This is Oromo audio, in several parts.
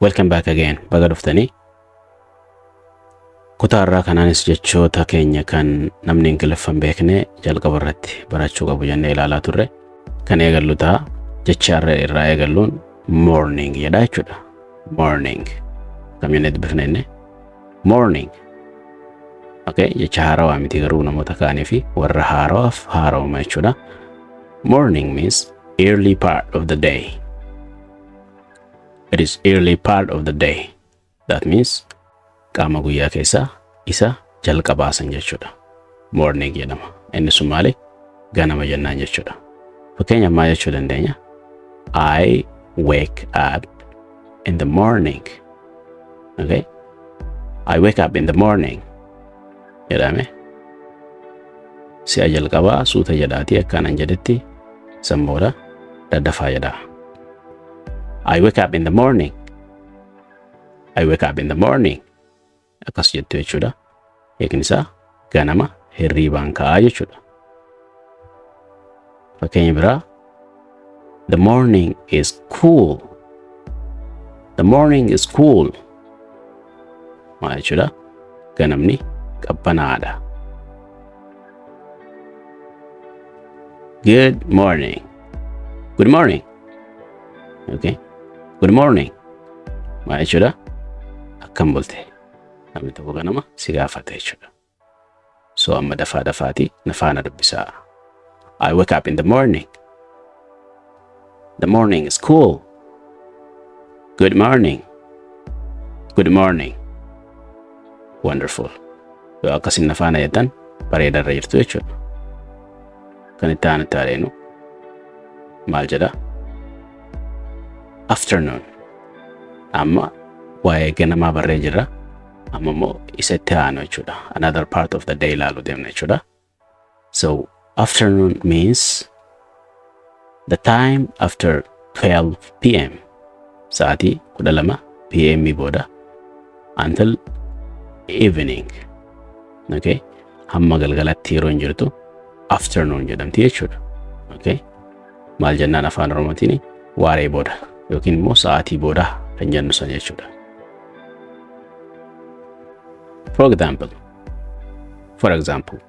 Welcome back again. Baga dhuftanii. Kutaa irraa kanaanis jechoota keenya kan namni Ingiliffa hin beekne jalqaba irratti barachuu qabu jennee ilaalaa turre. Kan eegallu ta'a. Jecha irra irraa eegalluun morning jedha jechuudha. Morning. Kam jennee dubbifna inni? Morning. Okay, jecha haarawaa miti garuu namoota kaanii fi warra haarawaaf haarawuma jechuudha. Morning means early part of the day. It is early part of the day. That means qaama guyyaa keessaa isa jalqabaa san jechuudha. Morning jedhama. Inni sun maali? Ganama jennaan jechuudha. Fakkeenyaaf maal jechuu dandeenya? I wake up in the morning. Okay? I wake up in the morning jedhame. Si'a jalqabaa suuta jedhaatii akkanan jedhetti san booda daddafaa jedhaa. I wake up in the morning. I wake up in the morning. Akkas jettu jechuudha. Hiikni isaa ganama hirriibaan ka'aa jechuudha. Fakkeenya biraa, the morning is cool. The morning is cool. Maal jechuudha? Ganamni qabbanaadha. Good morning. Good morning. Okay. Good morning. Maal jechuudha? Akkam bulte? Namni tokko ganama si gaafate jechuudha. So amma dafaa dafaatii na faana dubbisaa. I wake up in the morning. The morning is cool. Good morning. Good morning. Wonderful. Yoo akkasin na faana jettan bareedarra jirtu jechuudha. Kan itti aanutti adeenu maal jedha? Afternoon. Amma waa'ee ganamaa barree jirra. Amma immoo isa itti aanu jechuudha. Another part of the day ilaaluu deemna jechuudha. So afternoon means the time after 12 p.m. Sa'aatii 12 p.m. booda until evening. Okay? Hamma galgalatti yeroo hin jirtu afternoon jedhamti jechuudha. Okay? Maal jennaan afaan Oromootiin? Waaree booda yookiin immoo sa'aatii booda kan jennu san jechuudha. For example,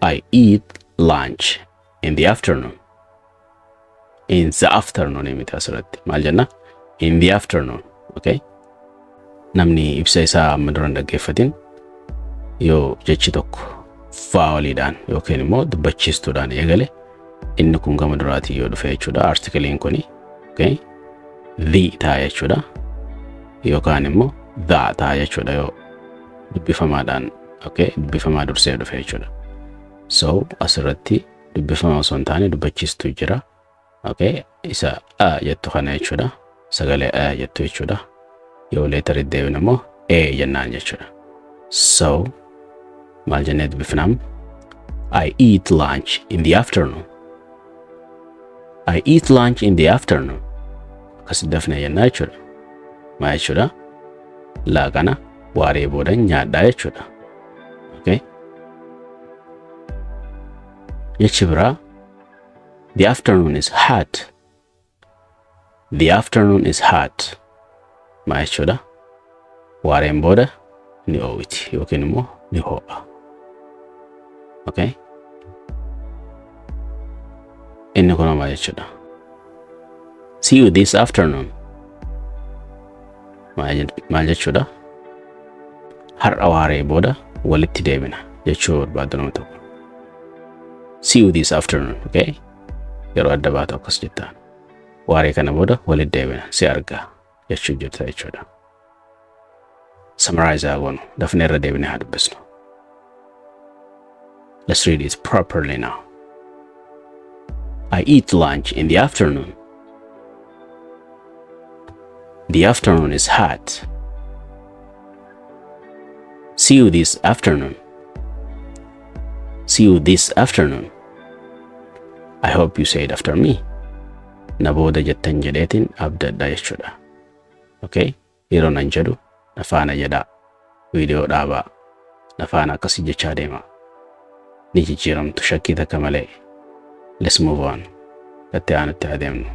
I eat lunch in the afternoon. In the afternoon miti asirratti. Maal jenna? In the afternoon. Okay? Namni ibsa isaa amma dura hin dhaggeeffatin, yoo jechi tokko voweliidhaan yookiin immoo dubbachiistuudhaan eegale, inni kun gama duraatii yoo dhufe jechuudha. Articleiin kuni, okay? The ta'a jechuudha. Yookaan immoo the ta'a jechuudha yoo dubbifamaadhaan, okay? Dubbifamaa dursee dhufe jechuudha. So asirratti dubbifama osoo hin taane dubbachiistuu jira. Okay? Isa a jettu kana jechuudha. Sagalee a jettu jechuudha. Yoo letteritti deebine immoo e jennaan jechuudha. So maal jennee dubbifnam? I eat lunch in the afternoon. I eat lunch in the afternoon. Akkasitti dafne jennaa jechuudha. Maal jechuudha? Laaqana waaree booda nyaadhaa jechuudha. Okay? Jechi biraa, the afternoon is hot. The afternoon is hot. Maal jechuudha? Waareen booda ni oowwiti yookiin immoo ni ho'a. Okay? Inni kun maal jechuudha? See you this afternoon. Maal jechuudha? Har'a waaree booda walitti deebina jechuu barbaadu nama tokko. See you this afternoon, okay? Yeroo adda baatu akkas jettaan. Waaree kana booda walitti deebina, si argaa jechuu jirta jechuudha. Summarize haa goonu, dafnee irra deebinee haa dubbisnu. Let's read it properly now. I eat lunch in the afternoon. The afternoon is hot. See you this afternoon. See you this afternoon. I hope you say it after me. Na booda jettan jedheetiin abdadha jechuudha. Okay? Yeroo nan jedhu na faana jedhaa. Viidiyoo dhaabaa. Na faana akkasii jechaa deema. Ni jijjiiramtu shakkii takka malee. Let's move on. Itti aanutti adeemnu.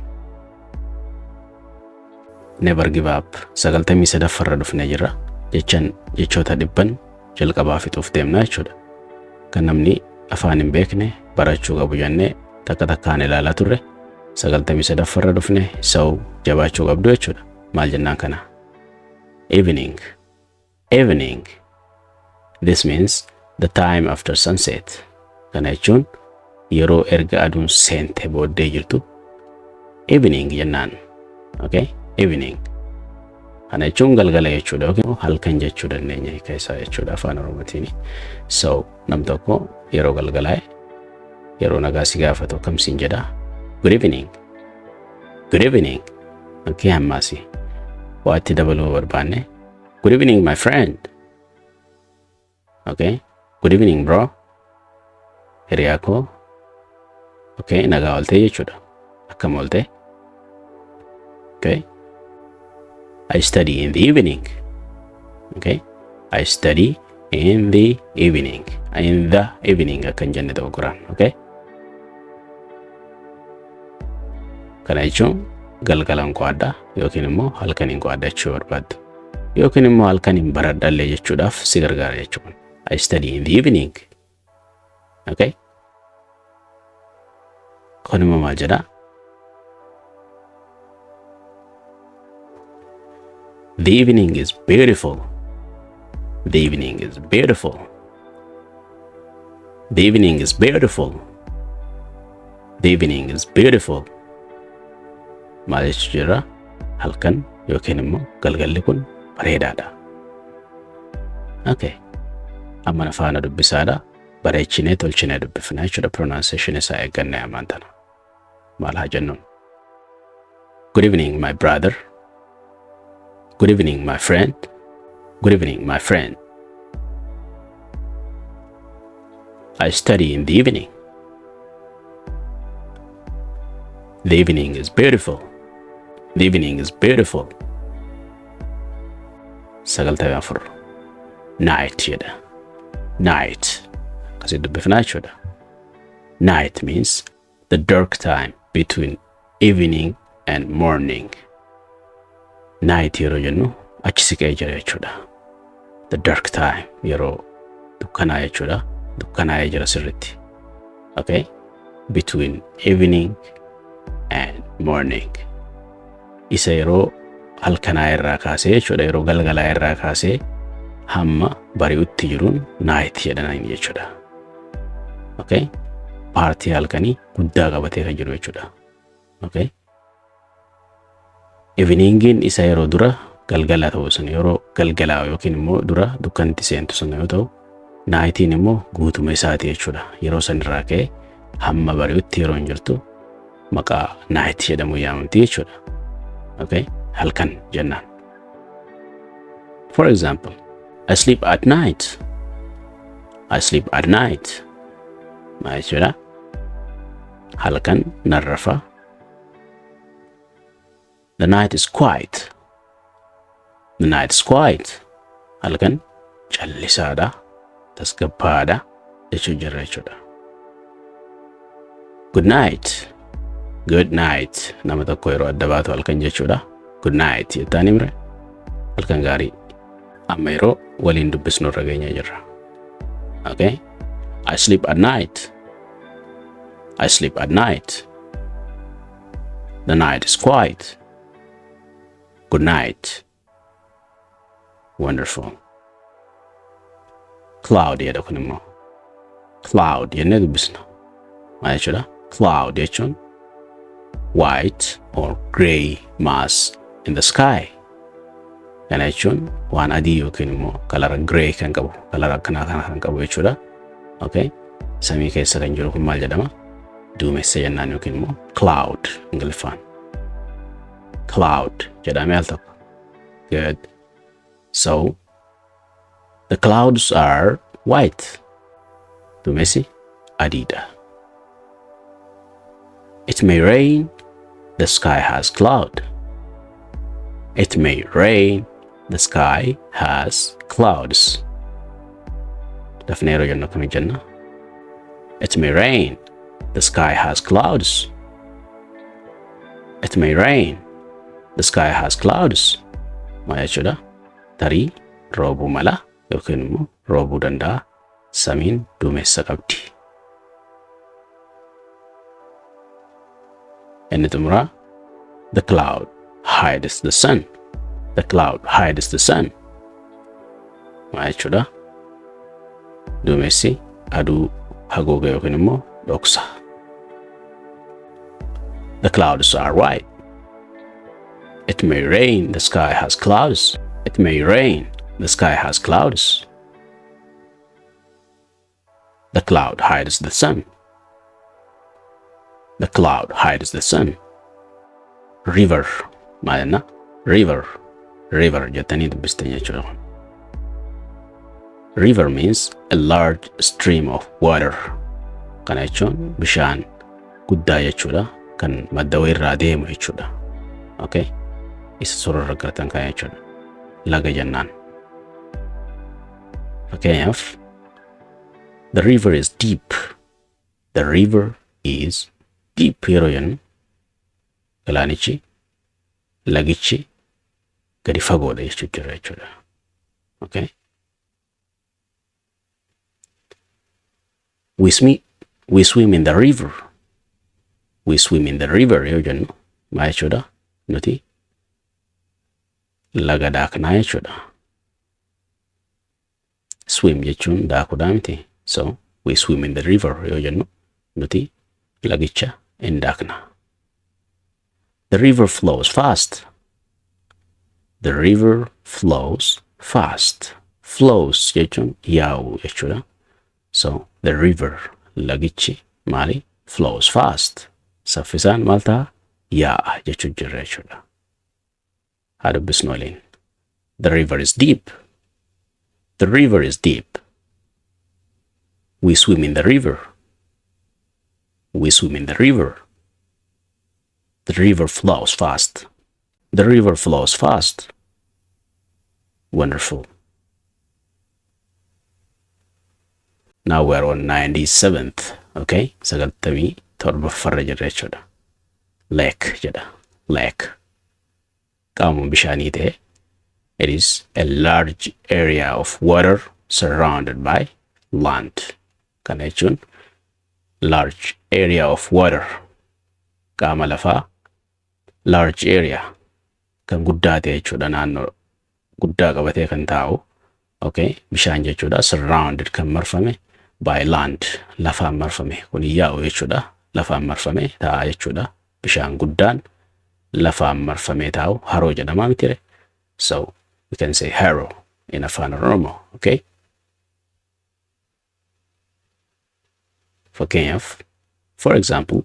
Never give up. 93ffarra dhufnee jirra. Jechan jechoota 100n jalqabaa fixuuf deemna jechuudha. Kan namni afaan hin beekne barachuu qabu jennee takka takkaan ilaalaa turre, 93ffarra dhufne, so jabaachuu qabdu jechuudha. Maal jennaan kana? Evening. Evening. This means the time after sunset. Kana jechuun yeroo erga aduun seente booddee jirtu evening jennaan. Okay? Evening. Kana jechuun galgala jechuudha yookiin halkan jechuu dandeenya hiika isaa jechuudha afaan Oromootiin. So nam tokko yeroo galgalaa'e yeroo nagaa si gaafatu akkam siin jedha? Good evening. Good evening. Okay, ammaasi. Waa itti dabaluu barbaanne, good evening, my friend. Okay? Good evening, bro. Hiriyaa koo. Okay, nagaa ooltee jechuudha. Akkam ooltee? Okay. I study in the evening. Okay. I study in the evening. In the evening akkan jenne dogoggoraan. Okay. Kana jechuun galgalan qo'adha yookiin immoo halkaniin qo'adha jechuu barbaaddu. Yookiin immoo halkaniin baradhallee jechuudhaaf si gargaara jechuudha. I study in the evening. Okay. Kun immoo maal jedhaa? The evening is beautiful. The evening is beautiful. The evening is beautiful. The evening is beautiful. Maal jechuu jirra? Halkan yookiin immoo galgalli kun bareedaadha. Okay. Amma na faana dubbisaadha. Bareechinee tolchinee dubbifna jechuudha. Pronunciation isaa eeggannee ammaan tana. Maal haa jennuun? Good evening, my brother. Good evening, my friend. Good evening, my friend. I study in the evening. The evening is beautiful. The evening is beautiful. 94. Night jedha. Night. Akkasitti dubbifnaa jechuudha. Night means the dark time between evening and morning. Night yeroo jennu achi siqee jira jechuudha. The dark time yeroo dukkanaa jechuudha. Dukkanaa'ee jira sirriitti. Okay? Between evening and morning. Isa yeroo halkanaa irraa kaasee jechuudha. Yeroo galgalaa irraa kaasee hamma bari'utti jiruun night jedhaniin jechuudha. Okay? Paartii halkanii guddaa qabatee kan jiru jechuudha. Okay? Eveningiin isa yeroo dura galgala ta'u sun, yeroo galgalaa yookiin immoo dura dukkanti seentu sana yoo ta'u, nightiin immoo guutuma isaati jechuudha. Yeroo san irraa ka'ee hamma bari'utti yeroo hin jirtu maqaa night jedhamu yaamamti jechuudha. Okay? Halkan jennaan. For example, I sleep at night. I sleep at night. Maal jechuudha? Halkan nan rafa. The night is quiet. The night is quiet. Halkan callisaadha. Tasgabbaadha jechuu jirra jechuudha. Good night. Good night. Nama tokko yeroo adda baatu halkan jechuudha. Good night jettaan himre. Halkan gaarii. Amma yeroo waliin dubbisnu irra geenyee jirra. Okay? I sleep at night. I sleep at night. The night is quiet. Good night. Wonderful. Cloud jedha kun immoo. Cloud jennee dubbisna. Maal jechuudha? Cloud jechuun white or grey mass in the sky. Kana jechuun waan adii yookiin immoo kalara grey kan qabu, kalara akkanaa kana kan qabu jechuudha. Okay? Samii keessa kan jiru kun maal jedhama? Duumessa jennaan yookiin immoo cloud Ingiliffaan. Cloud jedhamee al tokko. Good. So, the clouds are white. Duumessi adiidha. It may rain. The sky has cloud. It may rain. The sky has clouds. Dafnee yeroo jennu akkamii jenna? It may rain. The sky has clouds. It may rain. The sky has clouds. Maal jechuudha? Tarii roobuu mala yookiin immoo roobuu danda'a. Samiin duumessa qabdi. Inni xumuraa, the cloud hides the sun. The cloud hides the sun. Maal jechuudha? Duumessi aduu haguuga yookiin immoo dhoksa. The clouds are white. It may rain, the sky has clouds. It may rain, the sky has clouds. The cloud hides the sun. The cloud hides the sun. River maal jenna? River, river jettanii dubbistan jechuudha. River means a large stream of water. Kana jechuun bishaan guddaa jechuudha. Kan madda wayiirraa deemu jechuudha. Okay? Isa suuraa irra argattan kana jechuudha. Laga jennaan. Fakkeenyaaf, the river is deep. The river is deep yeroo jennu galaanichi, lagichi gadi fagoodha jechuu jira jechuudha. Okay? We swim in the river. We swim in the river yoo jennu maal jechuudha? Nuti laga daaknaa jechuudha. Swim jechuun daakuudhaa miti. So we swim in the river yoo jennu nuti lagicha in daakna. The river flows fast. The river flows fast. Flows jechuun yaa'u jechuudha. So the river, lagichi maali? Flows fast. Saffisaan maal ta'a? Yaa'a jechuu jirra jechuudha. Haa dubbisnu waliin. The river is deep. The river is deep. We swim in the river. We swim in the river. The river flows fast. The river flows fast. Wonderful. Now we are on 97th. Okay? 97ffarra jirra jechuudha. Lake jedha. Lake. Qaamuma bishaanii ta'e. It is a large area of water surrounded by land. Kana jechuun large area of water, qaama lafaa, large area kan guddaa ta'e jechuudha, naannoo guddaa qabatee kan taa'u, okay, bishaan jechuudha, surrounded kan marfame, by land lafaan marfame, kun hin yaa'u jechuudha, lafaan marfame taa'a jechuudha. Bishaan guddaan lafaan marfamee taa'u haroo jedhama mitire? So we can say haroo in Afaan Oromoo, okay? Fakkeenyaaf, for example,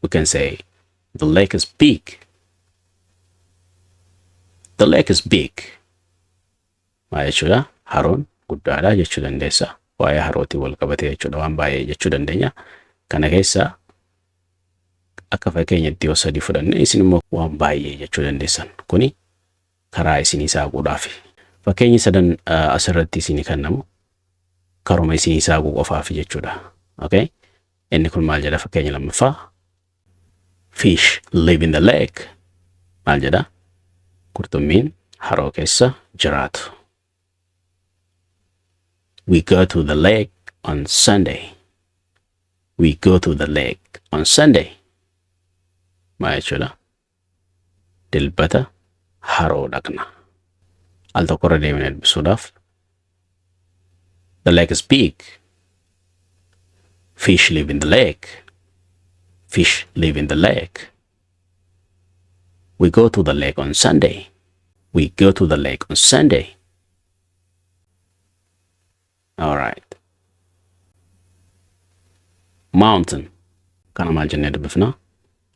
we can say the lake is big. The lake is big. Maal jechuudha? Haroon guddaadha jechuu dandeessa. Waa'ee harootiin wal qabatee jechuudha, waan baay'ee jechuu dandeenya. Kana keessaa akka fakkeenyatti yoo sadii fudhanne, isin immoo waan baay'ee jechuu dandeessan. Kuni karaa isinii saaquudhaafi. Fakkeenyi sadan asirratti isinii kennamu karuma isinii saaquu qofaafi jechuudha. Okay? Inni kun maal jedha fakkeenya lammaffaa? Fish live in the lake. Maal jedha? Qurxummiin haroo keessa jiraatu. We go to the lake on Sunday. We go to the lake on Sunday. Maal jechuudha? Dilbata haroo dhaqna. Al tokkorra deemnee dubbisuudhaaf. The lake is big. Fish live in the lake. Fish live in the lake. We go to the lake on Sunday. We go to the lake on Sunday. All right. Mountain. Kana maal jennee dubbifna?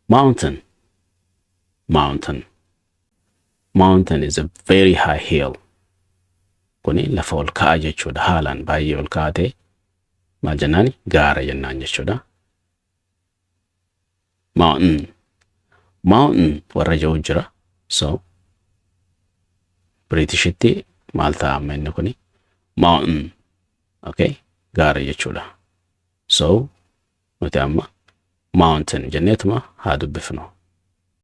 Mountain. Mountain. Mountain is a very high hill. Kuni lafa ol ka'aa jechuudha. Haalaan baay'ee ol ka'aa ta'e maal jennaani? Gaara jennaan jechuudha. Mountain. Mountain warra jedhu jira. So Biriitishitti maal ta'a amma inni kuni? Mountain. Okay? Gaara jechuudha. So nuti amma mountain jenneetuma haa dubbifnu.